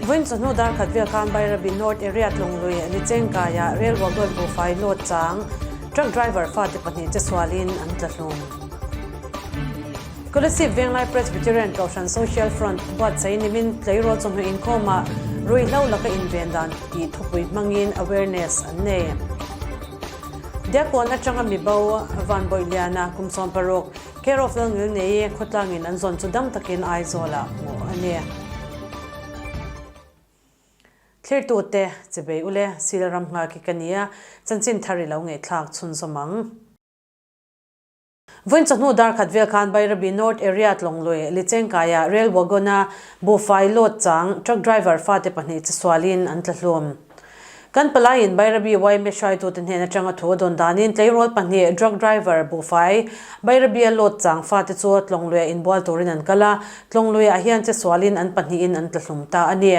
Vawiin chawhnu dar khat vel khan Bairabi North Area Tlawng lui Lichengkaiah Rail Wagon buhfai load chang truck driver fate pahnihte sualin an tla hlum. Kolasib Venglai Presbyterian Kohhran Social Front buatsaih nimin tleirawl chawhnu inkhawmah ruihhlo laka inven dan tih thupui hmangin awareness an nei. Diakkawn atanga mibo Vanbawihliana kum 16 care of Lalngil nei khawtlangin an zawn chu dam takin Aizawlah hmuh a ni. Thlirtute chibei ule Sil ram nghak hi ka nia, chanchin thar i lo ngaihthlak chhunzawm ang. Vawiin chawhnu dar khat vel khan Bairabi North Area Tlawnglui Lichengkaia Rail Wagon-a buhfai load chang truck driver fate pahnih chesualin an tla hlum. Kan palaiin Bairabi yma hruaitute hnen atanga thu a dawn danin tleirawl pahnih truck driver buhfai Bairabi-a load chang fate chu Tlawnglui-ah inbual turin an kal a, Tlawnglui-ah hian chesualin an pahnihin an tla hlum ta a ni.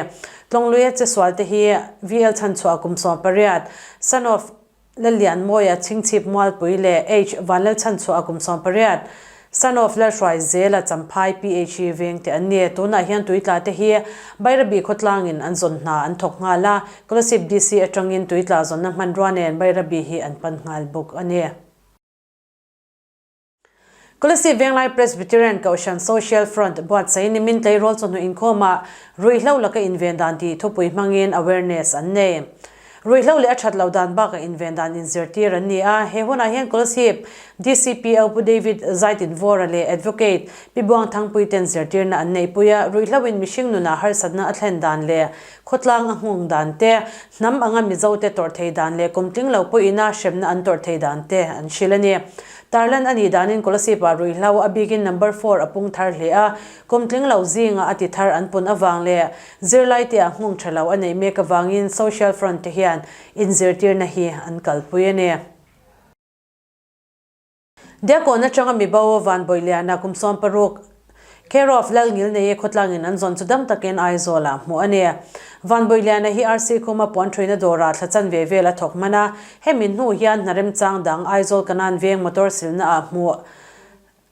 Tlawnglui-a chesualte hi VL chhanchhuah kum 18, son of Lallianmawia Chhingchhip Mualpui leh H Vanlalchhanchhuah kum 18, son of Lalhruai Zela Champhai PHE veng te an ni. Tunah hian tuitla te hi Bairabi khawtlangin an zawn hna an thawk nghal a, Kolasib DC atangin tuitla zawnna hmanrua nen Bairabi hi an pan nghal bawk a ni. Kolasib Venglai Presbyterian Kohhran Social Front buatsaih nimin tleirawl chawhnu inkhawmah ruihhlo laka inven dan tih thupui hmangin awareness an nei. Ruihhlo leh a that loh dan bakah inven dan inzirtir an ni a, he hunah hian Kolasib DCPO Pu David Zaitinvawra leh Advocate Pi Buang Thangpui ten zirtirna an neihpui a, ruihhlo in mihring nunah harsatna a thlen dan leh khawtlang a nghawng dan te, hnam anga Mizote tawrh thei dan leh kumtling lo pawhin a hremna an tawrh thei dan te an hrilh a ni. Tarlan a nih danin Kolasib-ah ruihhlo a bikin number four a pung thar hle a, kumtling lo zinga a ti thar an pun avang leh zirlaite ah nghawng tha lo a neih mek avangin Social Front te hian inzirtirna hi an kalpui a ni. Diakkawn atanga mibo Vanbawihliana kum 16 Care of Lalngilneie khawtlangin an zawn chu dam takin Aizawlah hmuh a ni. Vanbawihliana hi RC Khuma puan thuina dawrah thla chanve vel a thawk hman a, hemi hnu hian hna remchang dang Aizawl Kanan veng motor silna ah hmuh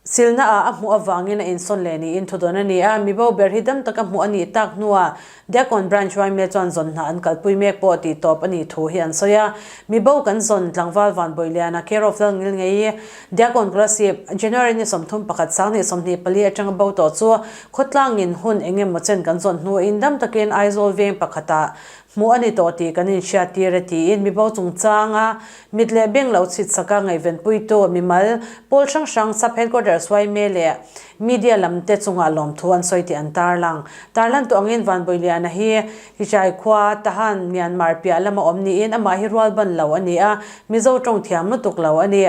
silna ah a hmuh avangin a insawn leh niin thudawn a ni a, mibo ber hi dam taka hmuh a nih tak hnuah Diakkawn Branch yma chuan zawn hna an kalpui mek pawh tih tawp a nih thu hi an sawi a. Mibo kan zawn tlangval Vanbawihliana care of Lalngilngei Diakkawn Kolasib, January ni 31 2024 atanga bo tawh chu khawtlangin hun eng emaw chen kan zawn hnuin dam takin Aizawl veng pakhatah hmuh a ni tawh tih kan inhriattir e tiin mibo chungchanga mit leh beng lo chhit saka ngaihvenpuitu mimal pawl hrang hrang Sub Headquarters yma leh Media lam te chungah lawmthu an sawi tih an tarlang. Tarlan tawh angin Vanbawihliana hi Hichai khua Tahan, Myanmar piah lama awm niin amah hi rual ban lo a ni a, Mizo tawng thiam lutuk lo a ni.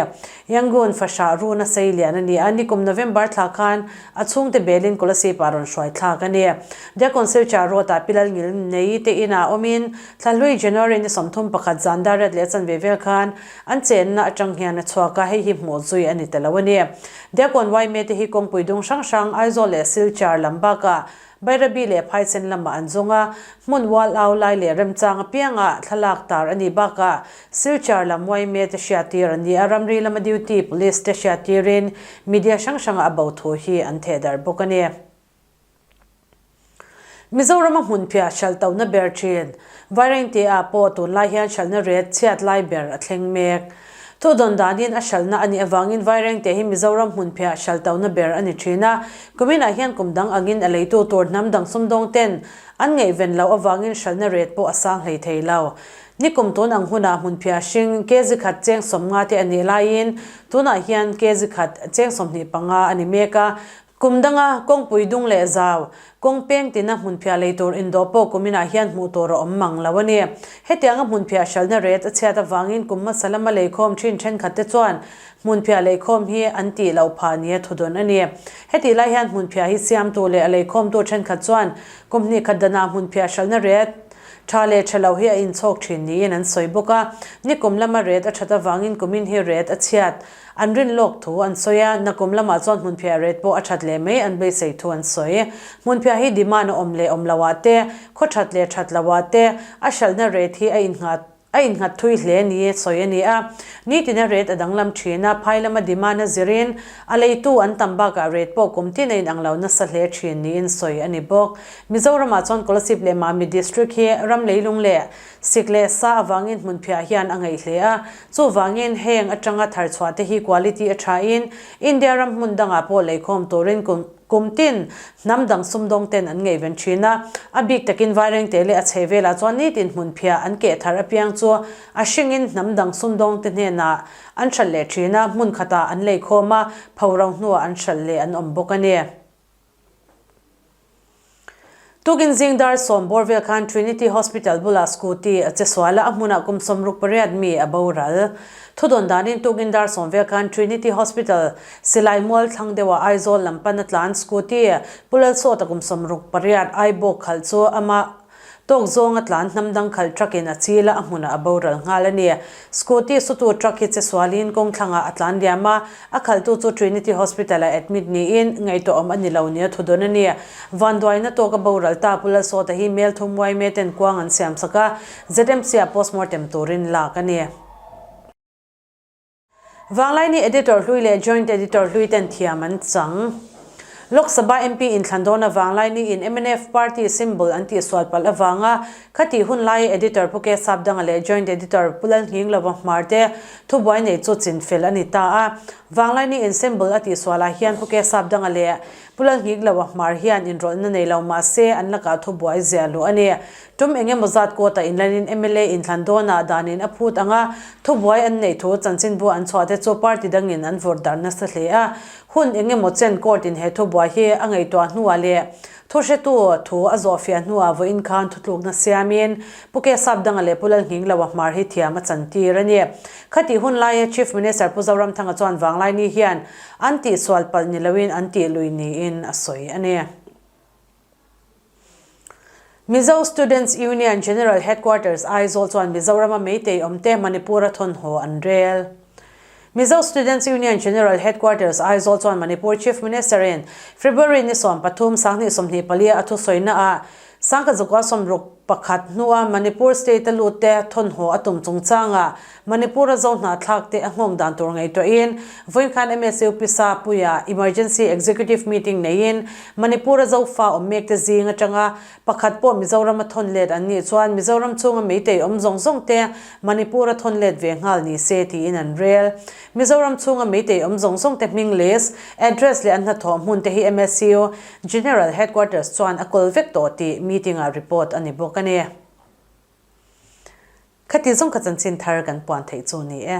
Yangon fahrah runa sei lian a ni a, nikum November thla khan a chhungte belin Kolasib ah rawn hruai thlak a ni. Diakon Silchar Road ah Pilal Ngil nei te inah awmin thlahlui January ni 31 zan dar riat leh chanve vel khan an chenna atang hian a chhuak a, hei hi hmuh zui a ni ta lo a ni. Diakon yma te hi kawngpui dung hrang hrang Aizawl leh Silchar lam bakah Bairabi leh Phaisen lamah an zawng a, hmun ual au lai leh remchang apiangah thlalak tar a nih bakah Silchar lam yma te hriattir an ni a, ramri lama duty police te hriattirin media hrang hrangah a bo thu hi an thehdarh bawk a ni. Mizorama hmunphiah hralh tohna ber thin Vairengte ah pawh tunlai hian hralhna ret chhiat lai ber a thleng mek. Thudawn danin a hralhna a nih avangin Vairengte hi Mizoram hmunphiah hralh tohna ber a ni thin a, kuminah hian kum dang angin a leitu tur hnam dang sumdawng ten an ngaihven loh avangin hralhna ret pawh a sang hlei thei lo. Nikum tun ang hunah hmunphiah hring kg khat cheng 50 te a nih laiin tunah hian kg khat cheng 25 a ni mek a, Kum danga kawngpui dung leh zau, kawng peng tina hmunphiah lei tur indawh pawh kuminah hian hmuh tur a awm mang lo a ni. Hetianga hmunphiah hralhna ret a chhiat avangin kum hmasa lama leikhawm thin thenkhatte chuan hmunphiah leikhawm hi an tih loh phah nia thudawn a ni. Hetih lai hian hmunphiah hi siamtu leh a leikhawmtu thenkhat chuan kum hnih khat danah hmunphiah hralhna ret tha leh tha lo hi a inchhawk thin niin an sawi bawk a. Nikum lama ret a that avangin kumin hi ret a chhiat An rin lawk thu an sawi a, nakum lamah chuan hmunphiah ret pawh a that leh mai an beisei thu an sawi. Hmunphiah hi demand a awm leh awm loh ah te, khaw that leh that loh ah te, a hralhna ret hi a innghat a innghat thui hle ni sawi a ni a. Nitina rate a danglam thin a, phai lama demand a zirin a leitu an tam bakah rate pawh kum tin a inang lo nasa hle thin niin sawi a ni bawk. Mizoramah chuan Kolasib leh Mamit District hi ram leilung leh sik leh sa avangin hmunphiah hian a ngaih hle a, chuvangin heng atanga tharchhuah te hi quality a thain India ram hmun dangah pawh leikhawm turin kum Kum tin, hnam dang sumdawng ten an ngaihven thin a, a bik takin Vairengte leh a chhehvelah chuan nitin hmunphiah an keh thar apiang chu a hringin hnam dang sumdawng te hnenah an hralh leh thin a, hmun khatah an leikhawm a, phoro hnuah an hralh leh an awm bawk a ni. Tukin zing dar sawm bawr vel khan Trinity Hospital bulah scooty a che sual a, a hmunah kum 68 mi a boral. Thudawn danin tukin dar sawm vel khan Trinity Hospital silai mual thlang deuhah Aizawl lam pan a tlan scooty Pu Lalsawta kum 68 Aibawk khalh chu amah Tawk zawnga tlan hnam dang khalh truck in a chil a, a hmunah a boral nghal a ni. Scooty sutu truck hi che sualin kawng thlangah a tlan liam a, a khalhtu chu Trinity Hospital ah admit niin ngaihtuahawm a ni lo nia thu dawn a ni. Vanduaina tawk a boral ta Pu Lalsawta hi mel thum yma ten kuang an siam sak a, ZMC ah postmortem turin lak a ni. Vanglaini Editor hlui leh Joint Editor hlui ten thiam an chang. Lok Sabha MP inthlan dawna Vanglaini in mnf Party symbol an tihsual palh avanga khatih hun laia Editor Pu Ke Sapdanga leh Joint Editor Pu Lalnghinglova Hmar te thubuai nei chu chinfel a ni ta a. Vanglaini in symbol a tihsualah hian Pu Ke Sapdanga leh Pu Lalnghinglova Hmar hian inrawlhna nei lo mahse an lakah thubuai zia luh a ni. Tum eng emaw zat court-ah inlanin mla inthlan dawnah danin a phut ang a, thubuai an neih thu chanchinbu an chhuah te chu party dangin an vawrh darh nasa hle a. Hun eng emaw chen court-in he thubuai hi a ngaihtuah hnuah leh thuhretu thu a zawhfiah hnuah vawiin khan thutlukna siamin Pu Ke Sapdanga leh Pu Lalnghinglova Hmar hi thiam a chantir a ni. Khatih hun laia Chief Minister Pu Zoramthanga chuan Vanglaini hian an tihsual palh ni loin an tih lui niin a sawi a ni. Mizo Students Union General Headquarters Aizawl chuan Mizorama Meitei awmte Manipur-a thawnhaw an rel. Mizo Students Union General Headquarters Aizawl chuan Manipur Chief Minister-in February ni 13, 2024 a thusawina ah Sangkazukua 61 hnua Manipur State-a lutte thawnhaw a tum chungchangah Manipur-a zo hnahthlak te a nghawng dan tur ngaihtuahin vawiin khan MSU pisa puia Emergency Executive Meeting neiin Manipur-a zofa awm mek te zing atanga pakhat pawh Mizoram a thawn let an nih chuan Mizoram chhunga meitei awm zawng zawng te Manipur a thawn let ve nghal ni se tiin an rel. Mizoram chhunga meitei awm zawng zawng te hming list, address leh an hnathawh hmun te hi MSU General Headquarters chuan a kawl vek tawh tih meeting-ah report a ni bawk a ni. Khati zawng kha chanchin thar kan puan theih chu ni e.